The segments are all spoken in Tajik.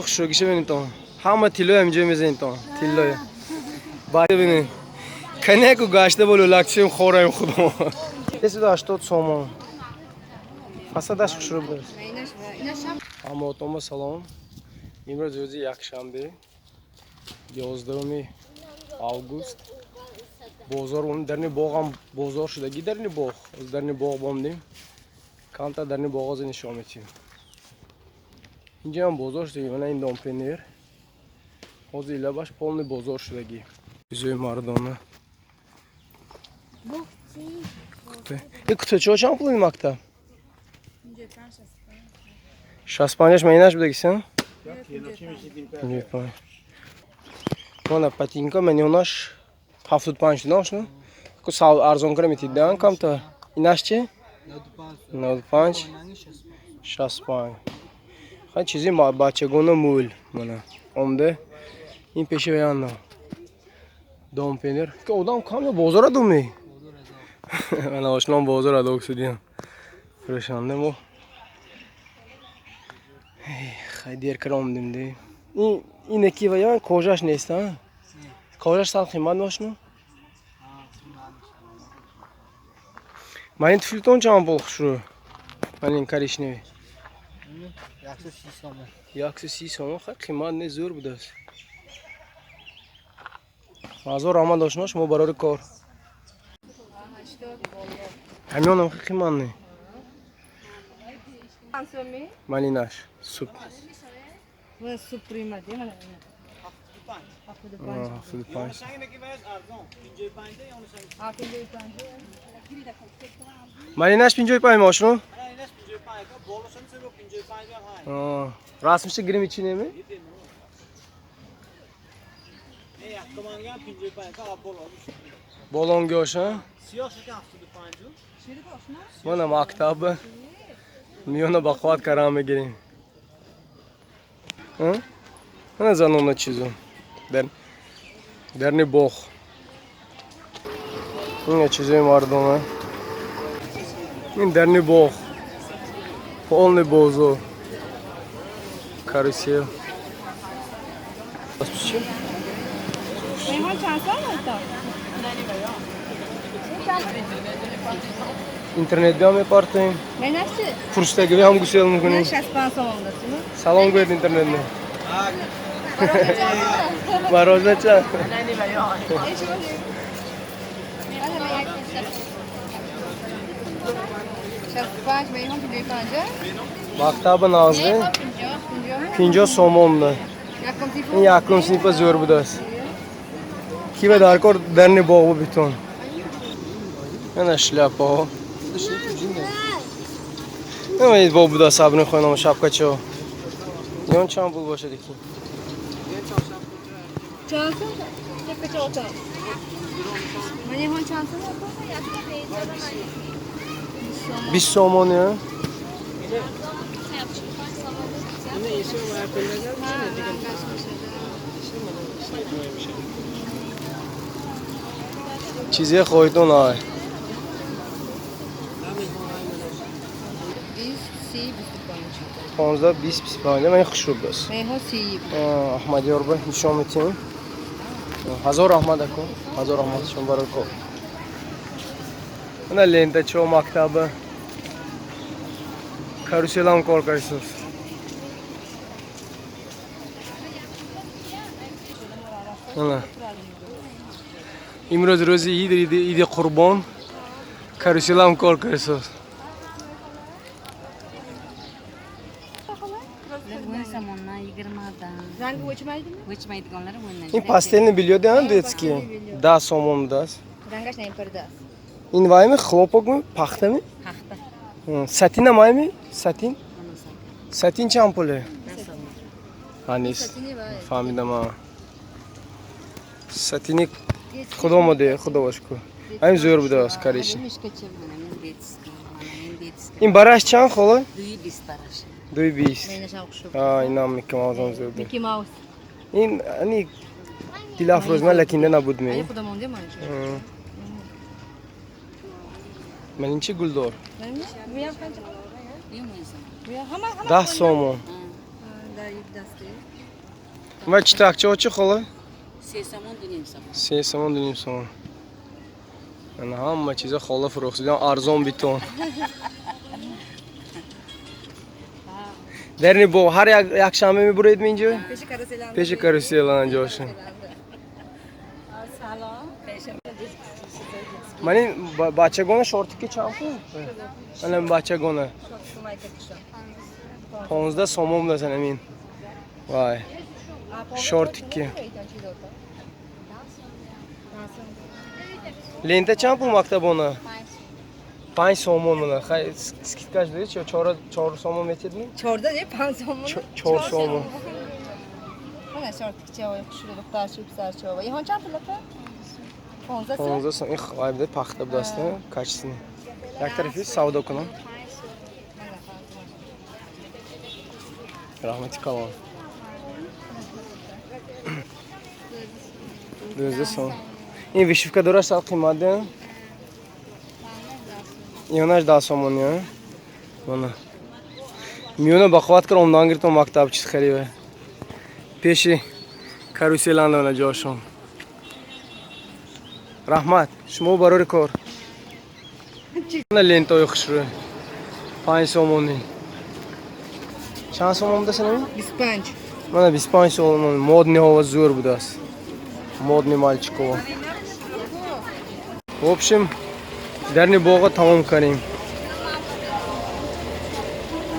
Хушрӯгиша бинитон. Ҳама тиллоя инҷо мезанитон. Тиллоя. Баъд бинед. Канеку гашта боло лакчим хораем худо. 380 сомон. Фасадаш хушрӯ будааст. Ҳамаотонба салом. Имрӯз рӯзи якшанбе, 11 август. Бозор дарни боғам бозор шудагӣ, дарни боғ. Дарни боғ бомдем. Камтар дарни боғозе нишон метиҳем. Инҷа ҳам бозор шудагӣ, мана ин домпенер. Ҳозир илабаш полный бозор шудагӣ. Чизои мардона. Ин кутачаҳо чанд пул ин мактаб? 65-аш майнаш будагисан? 55. Мана патинка манёнаш 75 динаш, ну? Ку сав арзон кара метидан камта. Инаш чи? 95, 65. Хай, чизи бачагона мӯл мана. Омде ин пеши ваянна. Домпенер. Ки одам кам ё бозора думи? Мана ошном бозор адок судиям. Фурӯшанда мо. Хай, дер кара омдем де. Ин инеки ваян кожаш нест, а? Кожаш сал қимат мошну? Ман ин туфлитон чанд пул, хушрӯ? Ман ин коричневый. 130 сомон. 130 сомон, хай, қимат не, зӯр будааст. Ҳазор раҳмат, ошно, шумо барори кор. Ҳамёнам хай қимат не. Ман инаш суп. Суприма, 75. Ман инаш 55 ошно? Расмиша гирим ичи неме? Болонгоша? Мана мактаб. Миёна ба қувват карам мегирем. Мана занона чизу. Дарни боғ. Ин чизои мардона. Ин дарни боғ. Полный бозор. Карусел. Чи? Меҳмон чанд сол аст? Интернет биям мепартоем. Менашчи? Фурсатагиви ҳам гусел мекунем. 65 сомон даст. Салом гӯед интернетне. Мороженое чанд? 65 меҳмон 55. Мактаба нағзде? 50 сомонда. Ин якум синфа зӯр будааст. Ки ба дар кор дарни боғу битон. Ана шляпаҳо. Ин бо будааст сабрин хойнома шапкачо. Ён чанд пул бошад ки? Чанд сом? Шапкачо ото. Меҳмон чанд сом? 20 сомон я? Чизе хоҳитон ай. 20, 30, 25. 15, 20, 25. Ман хушрӯ будааст. Меҳмон 30. Аҳмадёр ба нишон метиҳем. Ҳазор раҳмат, ако. Ҳазор раҳмат шумо барои кор. Ана лентачо мактаба. Каруселам кор кардисоз. Ана. Имрӯз рӯзи ид, иди Қурбон. Каруселам кор кардисоз. 10 somondan, 20 dan. Rangi o'chmaydimi? O'chmaydiganlari 10 dan. Ин постельный бельё деан детский. 10 сомон будааст. Rangash naypirdas. Ин вайми хлопокми, пахтами? Paxta. Сатин амайми? Сатин? Сатин чанд пуле? 10 somon. Ҳа, нест. Фаҳмидам. А. Сатини худо моде, худо ба шукр. Ҳамин зӯр будааст, коричневый. Мишкача mana men детский, mana men детский. Ин бараш чанд, хола? 2,20 barash. 2,20. Menasham xushub. А, инам Микки Маусам зӯр буд. Микки Маус. Ин ани дилафрӯз ман лакинда набуд Ай ме. худамонде ман. Ман ин чи гулдор? Bu ham qancha? Bu ham 10 so'm. Bu ham hamma hamma. 10 сомон. Dayib. Ва читакчаҳо чӣ, хола? 3 сомон, 2,5 сомон. 3 сомон, 2,5 сомон. Ана ҳама чиза хола фурӯхтидан, арзон битон. Дар ин боғ ҳар якшанбе мебуроед инҷо? Пеши каруселан ҷошон. Ман ин бачагона шортики чанд пул? Ана бачагона. 15 сомон будасан амин. Вай. Шортики. Лента чанд пул мактабона? 5 сомон мана. Хай, скидка ш доред чӣ? 4 сомон метедми? 14 не, 5 сомон. 4 сомон. Mana шортикча хушрӯ духтарча, писарча. Иҳон чанд пул, апа? 15 сом. 15 сом. Ин вай буда, пахта будаст, качественный. Як тарафи савдо кунам. Раҳмати калон. 12 сом. Ин вышивка дораш, сал қимат де? Ионаш 10 сомон, я? Мана. Миёна ба қувват кар омдан гиртон, мактаб чиз хариве. Пеши каруселанда мана ҷошон. Раҳмат, шумо барори кор. Мана лентаи хушрӯ. 5 сомонӣ. Чанд сомон будааст ин? 25. Мана 25 сомон, модный ҳова зӯр будааст. Модный мальчик ово. В общем, дарни боға тамом кардем.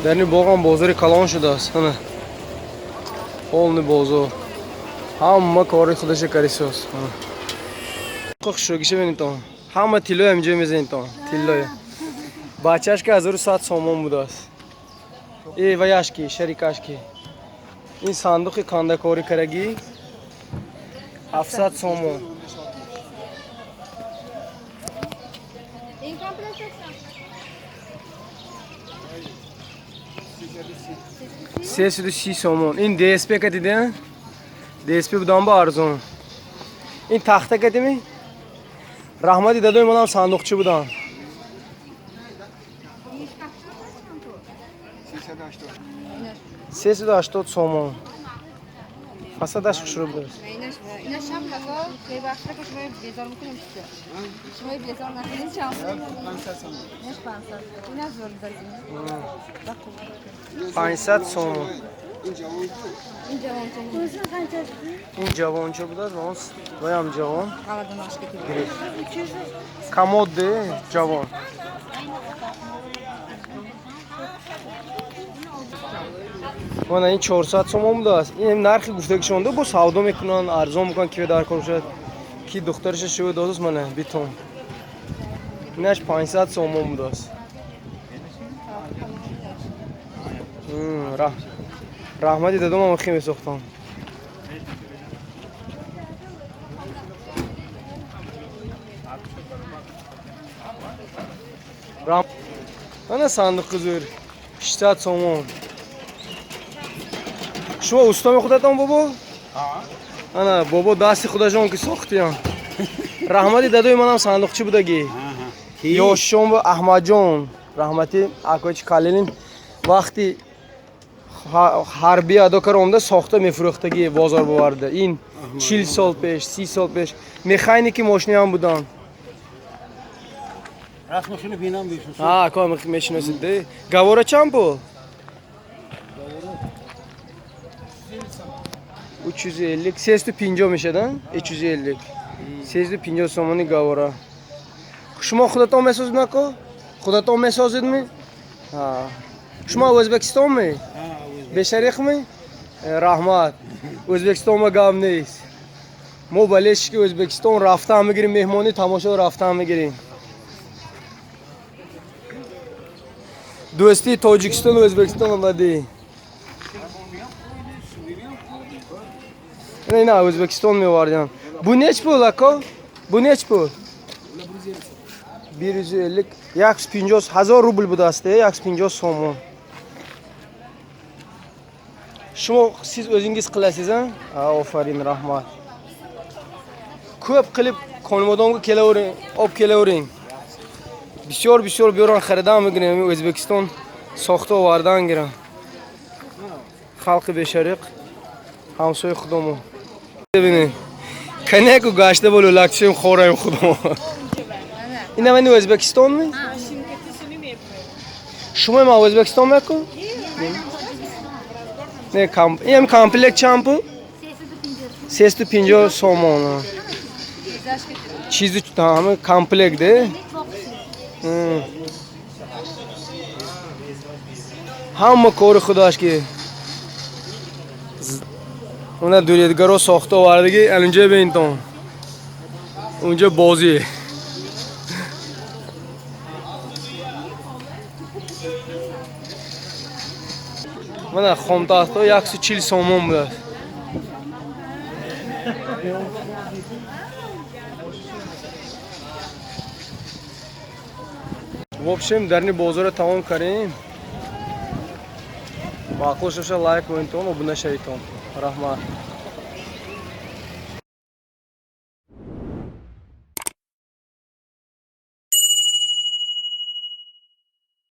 Дарни боғам бозори калон шудааст. Ана. Полный бозор. Ҳама кори худаша карисоз. Ана. Хушрӯгиша бинитон. Ҳама тиллои ҳаминҷо мезанитон. Тиллои. Бачашка 1100 сомон будааст. Э, ваяшки, шарикашки. Ин сандуқи кандакорӣ карагӣ 700 сомон. Ин комплект 330 сомон. Ин ДСП ка дида? ДСП будам ба арзон. Ин тахта кадими? Раҳмати дадои манам сандуқчӣ будам. 380 сомон. Фасадаш хушрӯ будааст. Инаш чанд пул, ака? Бебахшида, ка шумо безор мекунем чиз. Шумо безор накунем, чанд пул? Инаш 500. Инаш зӯр будааст. 500 сомон. Ин ҷавонча. Ин ҷавонча будааст ва он ваям ҷавон. Ғаладонашка. Комод де ҷавон. Мана ин 400 сомон будааст. Ин нархи гуфтагишонда, бо савдо мекунанд, арзон мекунанд, ки дар кор шуд. Ки духтараша шӯ додааст, мана битон. Инаш 500 сомон будааст. Раҳмати дадомам хи месохтам. Ана сандуқи зӯр 600 сомон. Шумо устоми худатон, бобо? Ана бобо дасти худашон ки сохтиян. Раҳмати дадои манам сандуқчӣ будагӣ. Ёшшон ба Аҳмадҷон, раҳмати акои Калилин, вақти ҳарбӣ адо кар омада, сохта мефурӯхтагӣ, бозор боварда. Ин 40 сол пеш, 30 сол пеш механики мошиниам буданд. Расмашunu бинам бишносам. А, ако мешиносид де. Гавора чанд пул? 350, 350 мешад, а? 350. 350 сомони гавора. Шумо худатон месозед, нако? Худатон месозедми? Ҳа. Шумо Ӯзбекистонми? Бешарихми? Раҳмат. Ӯзбекистон ма гап нест. Мо болельщики Ӯзбекистон рафтан мегирем, меҳмонӣ тамошо рафтан мегирем. Дӯстии Тоҷикистону Ӯзбекистон омадӣ. Ина, ина Ӯзбекистон меовардиам. Бу неч пул, ако? Бу неч пул? 150, 150 ҳазор рубл будааст, 150 сомон. Шумо сиз o'zingiz qilasiz, a? Ha, ofarin, rahmat. Ko'p qilib Konimodonga kelavering, olib kelavering. Бисёр бисёр биёран, харидан мегирем, O'zbekiston сохта овардан гирам. Халқи бешариқ, ҳамсои худомо. Бибинед. Канеку гашта боло лакчим хораем худомо. Ина мани Ӯзбекистон ми? Шумо ма Ӯзбекистон меку? Не, кам ин комплект чанд пул? 350 сомон. Чизи ҳама комплект де? Ҳама кори худаш ки она дуредгаро сохта овардаги алинҷо бинтон. Унҷо бозӣ. Мана хомтахто 140 сомон будааст. В общем, дарни бозорро тамом кардем. Маъқул шуша лайк кунедтон, обуна шаведтон. Раҳмат.